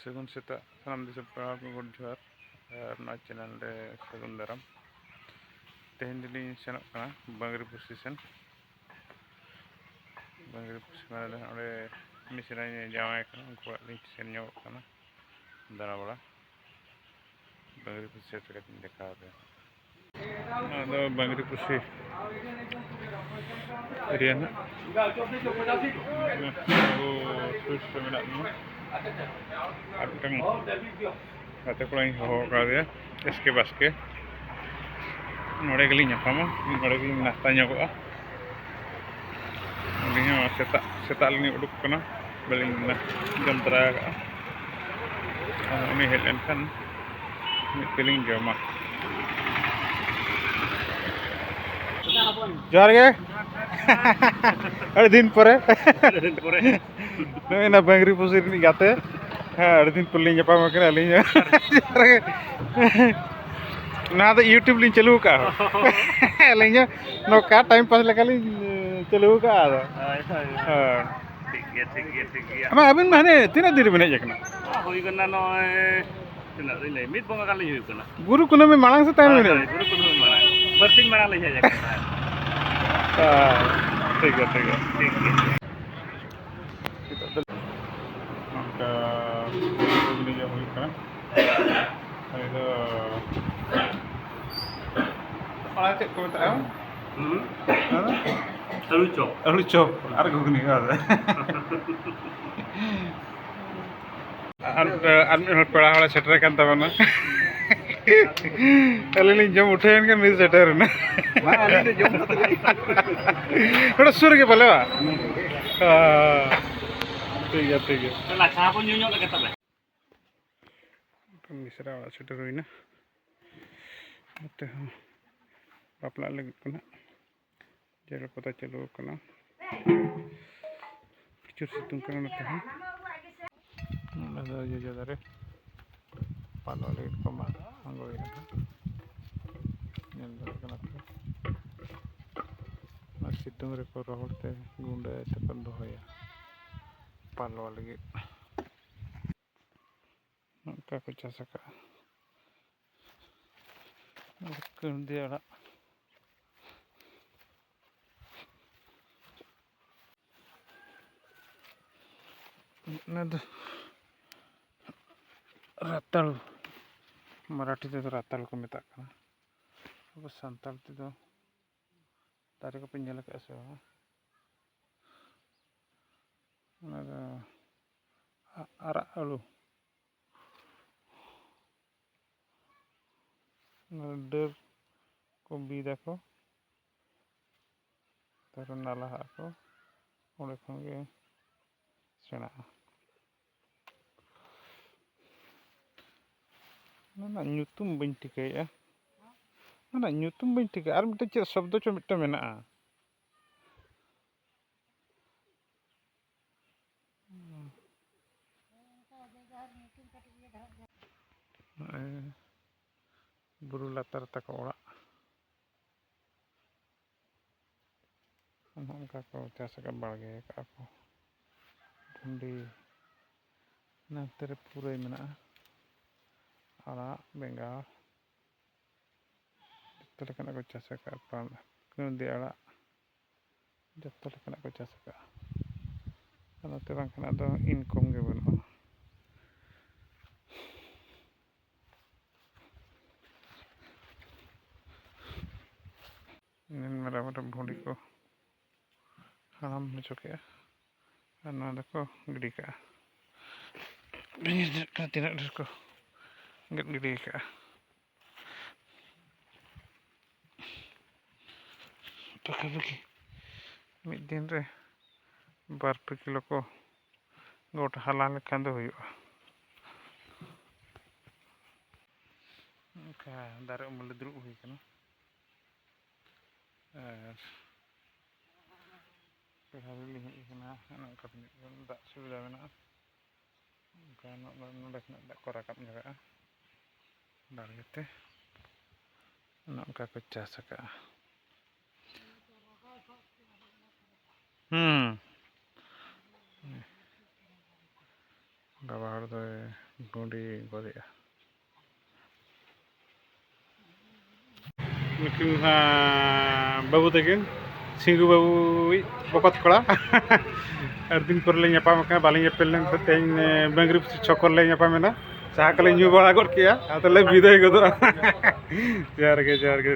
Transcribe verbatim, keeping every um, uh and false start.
ᱥᱟᱹᱜᱩᱱ ᱥᱮᱛᱟᱜ ᱥᱟᱱᱟᱢ ᱫᱤᱥᱚᱢ ᱯᱮᱲᱟ ᱦᱚᱲ ᱠᱚ, ᱜᱚᱰ ᱡᱚᱦᱟᱨ᱾ ᱟᱨ ᱱᱚᱣᱟ ᱪᱮᱱᱮᱞ ᱨᱮ ᱥᱟᱹᱜᱩᱱ ᱫᱟᱨᱟᱢ᱾ ᱛᱮᱦᱮᱧ ᱫᱚᱞᱤᱧ ᱥᱮᱱᱚᱜ ᱠᱟᱱᱟ ᱵᱟᱝᱨᱤ ᱯᱩᱥᱤ ᱥᱮᱱ᱾ ᱵᱟᱝᱨᱤ ᱯᱩᱥᱤ ᱢᱟᱱᱮ ᱫᱚ ᱚᱸᱰᱮ ᱢᱤᱥᱨᱟᱧ ᱡᱟᱶᱟᱭ ᱠᱟᱱᱟ, ᱩᱱᱠᱩᱣᱟᱜ ᱞᱤᱧ ᱥᱮᱱ ᱧᱚᱜᱚᱜ ᱠᱟᱱᱟ ᱫᱟᱬᱟ ᱵᱟᱲᱟ᱾ ᱵᱟᱝᱨᱤ ᱯᱩᱥᱤ ᱥᱮᱴᱮᱨ ᱠᱟᱛᱮᱧ ᱫᱮᱠᱷᱟᱣ ᱟᱯᱮᱭᱟ᱾ ᱱᱚᱣᱟ ᱫᱚ ᱵᱟᱝᱨᱤ ᱯᱩᱥᱤ ᱮᱨᱤᱭᱟ ᱱᱟᱜ᱾ ᱟᱵᱚ ᱥᱩᱨ ᱨᱮ ᱢᱮᱱᱟᱜ ᱵᱚᱱᱟ᱾ ᱟᱨ ᱢᱤᱫᱴᱟᱝ ᱜᱟᱛᱮ ᱠᱚᱲᱟᱧ ᱦᱚᱦᱚ ᱟᱠᱟᱫᱮᱭᱟ, ᱮᱥ ᱠᱮ ᱵᱟᱥᱠᱮ᱾ ᱱᱚᱰᱮ ᱜᱮᱞᱤᱧ ᱧᱟᱯᱟᱢᱟ, ᱱᱚᱰᱮ ᱜᱮᱞᱤᱧ ᱱᱟᱥᱛᱟ ᱧᱚᱜᱚᱜᱼᱟ᱾ ᱟᱹᱞᱤᱧ ᱦᱚᱸ ᱥᱮᱛᱟᱜ ᱥᱮᱛᱟᱜ ᱞᱤᱧ ᱩᱰᱩᱠ ᱠᱟᱱᱟ, ᱵᱟᱹᱞᱤᱧ ᱡᱚᱢ ᱛᱚᱨᱟ ᱟᱠᱟᱫᱼᱟ᱾ ᱟᱫᱚ ᱩᱱᱤ ᱦᱮᱡ ᱞᱮᱱᱠᱷᱟᱱ ᱢᱤᱫ ᱛᱮᱞᱤᱧ ᱡᱚᱢᱟ᱾ ᱡᱚᱦᱟᱨ ᱜᱮ᱾ ᱟᱹᱰᱤ ᱫᱤᱱ ᱯᱚᱨᱮ᱾ ᱟᱹᱰᱤ ᱫᱤᱱ ᱯᱚᱨᱮ᱾ ᱱᱚᱜᱼᱚᱭ ᱱᱟ ᱵᱟᱝᱨᱤ ᱯᱩᱥᱤ ᱨᱤᱱᱤᱡ ᱜᱟᱛᱮ᱾ ᱦᱮᱸ, ᱟᱹᱰᱤ ᱫᱤᱱ ᱯᱚᱨᱮ ᱞᱤᱧ ᱧᱟᱯᱟᱢ ᱠᱟᱱᱟ ᱟᱹᱞᱤᱧ ᱦᱚᱸ᱾ ᱱᱚᱣᱟ ᱫᱚ YouTube ᱞᱤᱧ ᱪᱟᱹᱞᱩ ᱟᱠᱟᱫᱼᱟ᱾ ᱟᱹᱞᱤᱧ ᱦᱚᱸ ᱱᱚᱝᱠᱟ time pass ᱞᱮᱠᱟᱞᱤᱧ ᱪᱟᱹᱞᱩ ᱟᱠᱟᱫᱼᱟ ᱟᱫᱚ᱾ ᱦᱳᱭ, ᱦᱳᱭ, ᱦᱳᱭ᱾ ᱦᱮᱸ᱾ ᱴᱷᱤᱠ ᱜᱮᱭᱟ, ᱴᱷᱤᱠ ᱜᱮᱭᱟ, ᱴᱷᱤᱠ ᱜᱮᱭᱟ᱾ ᱟᱢᱟ ᱟᱹᱵᱤᱱ ᱢᱟ ᱦᱟᱱᱮ ᱛᱤᱱᱟᱹᱜ ᱫᱤᱱ ᱨᱮᱵᱤᱱ ᱦᱮᱡ ᱟᱠᱟᱱᱟ? ᱦᱩᱭ ᱠᱟᱱᱟ ᱱᱚᱜᱼᱚᱭ, ᱛᱤᱱᱟᱹᱜ ᱞᱤᱧ ᱞᱟᱹᱭᱟ, ᱢᱤᱫ ᱵᱚᱸᱜᱟ ᱜᱟᱱ ᱞᱤᱧ ᱦᱩᱭᱩᱜ ᱠᱟᱱᱟ᱾ ᱜᱩᱨᱩ ᱠᱩᱱᱟᱹᱢᱤ ᱢᱟᱲᱟᱝ ᱥᱮ ᱛᱟᱭᱱᱚᱢ ᱦᱳᱭ, ᱵᱤᱱ ᱦᱮᱡ? ᱦᱳᱭ, ᱜᱩᱨᱩ ᱠᱩᱱᱟᱹᱢᱤ ᱢᱟᱲᱟᱝ᱾ ᱵᱟᱨᱥᱤᱧ ᱢᱟᱲᱟᱝ ᱞᱤᱧ ᱦᱮᱡ ᱟᱠᱟᱱ ᱛᱟᱦᱮᱸᱫ᱾ ᱦᱮᱸ, ᱴᱷᱤᱠ ᱜᱮᱭᱟ, ᱴᱷᱤᱠ ᱜᱮᱭᱟ᱾ ᱴᱷᱤᱠ ᱜᱮᱭᱟ᱾ ᱱᱤᱛᱚᱜ ᱫᱚ ᱱᱚᱝᱠᱟ ᱜᱷᱩᱜᱽᱱᱤ ᱡᱚᱢ ᱦᱩᱭᱩᱜ ᱠᱟᱱᱟ᱾ ᱱᱤᱛ ᱫᱚ ᱚᱱᱟ ᱪᱮᱫ ᱠᱚ ᱢᱮᱛᱟᱜᱼᱟ? ᱦᱩᱸ᱾ ᱦᱮᱸ? ᱟᱹᱞᱩ ᱪᱚᱯ᱾ ᱟᱹᱞᱩ ᱪᱚᱯ ᱟᱨ ᱜᱷᱩᱜᱽᱱᱤ, ᱵᱟᱝ? ᱟᱨ, ᱟᱨ ᱢᱤᱫ ᱦᱚᱲ ᱯᱮᱲᱟ ᱦᱚᱲᱮ ᱥᱮᱴᱮᱨ ᱟᱠᱟᱱ ᱛᱟᱵᱚᱱᱟ᱾ ᱟᱹᱞᱤᱧ ᱞᱤᱧ ᱡᱚᱢ ᱩᱴᱷᱟᱹᱣᱮᱱ ᱠᱷᱟᱱ ᱱᱩᱭ ᱥᱮᱴᱮᱨ ᱮᱱᱟ᱾ ᱵᱟᱝ, ᱟᱹᱞᱤᱧ ᱫᱚ ᱡᱚᱢ ᱠᱟᱛᱮ ᱞᱤᱧ ᱱᱚᱰᱮ ᱥᱩᱨ ᱨᱮᱜᱮ ᱯᱟᱞᱮ ᱵᱟᱝ? ᱦᱮᱸ, ᱴᱷᱤᱠ ᱜᱮᱭᱟ, ᱴᱷᱤᱠ ᱜᱮᱭᱟ᱾ ᱪᱟᱞᱟ, ᱪᱟ ᱵᱚᱱ ᱧᱩ ᱧᱚᱜ ᱞᱮᱜᱮ ᱛᱚᱵᱮ᱾ ᱢᱤᱥᱨᱟ ᱚᱲᱟᱜ ᱥᱮᱴᱮᱨ ᱦᱩᱭᱱᱟ᱾ ᱱᱚᱛᱮ ᱦᱚᱸ ᱵᱟᱯᱞᱟᱜ ᱞᱟᱹᱜᱤᱫ ᱠᱚ ᱱᱟᱜ᱾ ᱡᱮᱨᱮᱲ ᱯᱚᱛᱟᱣ ᱪᱟᱹᱞᱩ ᱟᱠᱟᱱᱟ᱾ ᱯᱨᱚᱪᱩᱨ ᱥᱤᱛᱩᱝ ᱠᱟᱱᱟ ᱱᱚᱛᱮ ᱦᱚᱸ᱾ ᱱᱚᱰᱮ ᱫᱚ ᱡᱚᱡᱚ ᱫᱟᱨᱮ ᱯᱟᱞᱚᱱ ᱞᱟᱹᱜᱤᱫ ᱠᱚ ᱢᱟᱜ ᱟᱬᱜᱚᱭᱮᱫᱟ᱾ ᱧᱮᱞ ᱫᱟᱲᱮᱭᱟᱜ ᱠᱟᱱᱟ ᱯᱮ, ᱚᱱᱟ ᱥᱤᱛᱩᱝ ᱨᱮᱠᱚ ᱨᱚᱦᱚᱲ ᱛᱮ ᱜᱩᱸᱰᱟᱹ ᱛᱮᱠᱚ ᱫᱚᱦᱚᱭᱟ ᱯᱟᱞᱚᱱ ᱞᱟᱹᱜᱤᱫ᱾ ᱚᱱᱠᱟ ᱠᱚ ᱪᱟᱥ ᱟᱠᱟᱫᱼᱟ᱾ ᱠᱩᱲᱢᱤ ᱟᱲᱟᱜ᱾ ᱚᱱᱟ ᱫᱚ ᱨᱟᱛᱟᱞ, ᱢᱟᱨᱟᱴᱷᱤ ᱛᱮᱫᱚ ᱨᱟᱛᱟᱞ ᱠᱚ ᱢᱮᱛᱟᱜ ᱠᱟᱱᱟ᱾ ᱟᱵᱚ ᱥᱟᱱᱛᱟᱲ ᱛᱮᱫᱚ, ᱫᱟᱨᱮ ᱠᱚᱯᱮ ᱧᱮᱞ ᱟᱠᱟᱫᱼᱟ ᱥᱮ ᱵᱟᱝ? ᱚᱱᱟ ᱫᱚ ᱟ-, ᱟᱨᱟᱜ ᱟᱹᱞᱩ᱾ ᱚᱱᱟ ᱰᱟᱹᱨ ᱠᱚ ᱵᱤᱫᱟᱠᱚ, ᱛᱟᱨᱯᱚᱨᱮ ᱱᱟᱞᱟᱦᱟᱜ ᱟᱠᱚ, ᱚᱸᱰᱮ ᱠᱷᱚᱱ ᱜᱮ ᱥᱮᱬᱟᱜᱼᱟ᱾ ᱚᱱᱟ ᱨᱮᱱᱟᱜ ᱧᱩᱛᱩᱢ ᱵᱟᱹᱧ ᱴᱷᱤᱠᱟᱹᱭᱮᱫᱼᱟ, ᱚᱱᱟ ᱨᱮᱱᱟᱜ ᱧᱩᱛᱩᱢ ᱵᱟᱹᱧ ᱴᱷᱤᱠᱟᱹᱭᱟ, ᱟᱨ ᱢᱤᱫᱴᱮᱱ ᱪᱮᱫ ᱥᱚᱵᱫᱚ ᱪᱚ ᱢᱤᱫᱴᱮᱱ ᱢᱮᱱᱟᱜᱼᱟ᱾ ᱱᱚᱜᱼᱚᱭ ᱵᱩᱨᱩ ᱞᱟᱛᱟᱨ ᱛᱟᱠᱚ ᱚᱲᱟᱜ᱾ ᱱᱚᱜᱼᱚ ᱱᱚᱝᱠᱟ ᱠᱚ ᱪᱟᱥ ᱟᱠᱟᱫ, ᱵᱟᱲᱜᱮ ᱟᱠᱟᱫᱼᱟ ᱠᱚ᱾ ᱵᱷᱩᱸᱰᱤ, ᱱᱚᱛᱮ ᱨᱮ ᱯᱩᱨᱟᱹᱭ ᱢᱮᱱᱟᱜᱼᱟ, ᱟᱲᱟᱜ, ᱵᱮᱸᱜᱟᱲ, ᱡᱚᱛᱚ ᱞᱮᱠᱟᱱᱟᱜ ᱠᱚ ᱪᱟᱥ ᱟᱠᱟᱫᱼᱟ᱾ ᱠᱩᱲᱢᱤ ᱟᱲᱟᱜ, ᱡᱚᱛᱚ ᱞᱮᱠᱟᱱᱟᱜ ᱠᱚ ᱪᱟᱥ ᱟᱠᱟᱫᱼᱟ᱾ ᱟᱨ ᱱᱚᱛᱮ ᱵᱟᱝᱠᱷᱟᱱ ᱟᱫᱚ income ᱜᱮ ᱵᱟᱹᱱᱩᱜᱼᱟ᱾ ᱱᱤᱱ ᱢᱟᱨᱟᱝ ᱢᱟᱨᱟᱝ ᱵᱷᱩᱸᱰᱤ ᱠᱚ ᱦᱟᱲᱟᱢ ᱦᱚᱪᱚ ᱠᱮᱜᱼᱟ, ᱟᱨ ᱱᱚᱣᱟ ᱫᱚᱠᱚ ᱜᱤᱰᱤ ᱠᱟᱜᱼᱟ᱾ ᱵᱟᱹᱧ ᱧᱮᱞ ᱫᱟᱲᱮᱭᱟᱜ ᱠᱟᱱᱟ ᱛᱤᱱᱟᱹᱜ ᱰᱷᱮᱨ ᱠᱚ ᱜᱮᱫ ᱜᱤᱰᱤ ᱠᱟᱜᱼᱟ᱾ ᱯᱟᱠᱷᱟᱼᱯᱟᱠᱷᱤ ᱢᱤᱫ ᱫᱤᱱ ᱨᱮ ᱵᱟᱨ ᱯᱮ ᱠᱤᱞᱳ ᱠᱚ ᱜᱚᱴ ᱦᱟᱞᱟᱝ ᱞᱮᱠᱷᱟᱱ ᱫᱚ ᱦᱩᱭᱩᱜᱼᱟ᱾ ᱚᱱᱠᱟ ᱫᱟᱨᱮ ᱩᱢᱩᱞ ᱨᱮ ᱫᱩᱲᱩᱵ ᱦᱩᱭ ᱠᱟᱱᱟ᱾ ᱟᱨ ᱯᱮᱲᱟ ᱦᱤᱨᱤ ᱞᱤᱧ ᱦᱮᱡ ᱟᱠᱟᱱᱟ᱾ ᱚᱱᱮ ᱚᱱᱠᱟ ᱛᱤᱱᱟᱹᱜ ᱜᱟᱱ ᱫᱟᱜ ᱥᱩᱵᱤᱫᱷᱟ ᱢᱮᱱᱟᱜᱼᱟ, ᱚᱱᱠᱟ ᱱᱚ-, ᱱᱚᱰᱮ ᱠᱷᱚᱱᱟᱜ ᱫᱟᱜ ᱠᱚ ᱨᱟᱠᱟᱵ ᱧᱚᱜᱚᱜᱼᱟ ᱵᱟᱲᱜᱮ ᱛᱮ᱾ ᱚᱱᱮ ᱚᱱᱠᱟ ᱠᱚ ᱪᱟᱥ ᱟᱠᱟᱫᱼᱟ᱾ ᱦᱩᱸ᱾ ᱵᱟᱵᱟ ᱦᱚᱲ ᱫᱚᱭ ᱜᱩᱸᱰᱤ ᱜᱚᱫᱮᱜᱼᱟ᱾ ᱱᱩᱠᱤᱱ ᱦᱟᱸᱜ ᱵᱟᱹᱵᱩ ᱛᱟᱹᱠᱤᱱ, ᱥᱤᱝᱜᱩ ᱵᱟᱹᱵᱩᱭᱤᱡ ᱵᱚᱠᱚᱛ ᱠᱚᱲᱟ᱾ ᱟᱹᱰᱤ ᱫᱤᱱ ᱯᱚᱨᱮ ᱞᱮ ᱧᱟᱯᱟᱢ ᱠᱟᱱᱟ, ᱵᱟᱞᱮ ᱧᱮᱯᱮᱞ ᱞᱮᱱ ᱛᱟᱦᱮᱸᱫ᱾ ᱛᱮᱦᱮᱧ ᱵᱟᱝᱨᱤ ᱪᱷᱚᱠ ᱨᱮᱞᱮ ᱧᱟᱯᱟᱢ ᱮᱱᱟ, ᱪᱟ ᱠᱚᱞᱮ ᱧᱩ ᱵᱟᱲᱟ ᱜᱚᱫ ᱠᱮᱜᱼᱟ, ᱟᱫᱚ ᱞᱮ ᱵᱤᱫᱟᱹᱭ ᱜᱚᱫᱚᱜᱼᱟ᱾ ᱡᱚᱦᱟᱨ ᱜᱮ, ᱡᱚᱦᱟᱨ ᱜᱮ᱾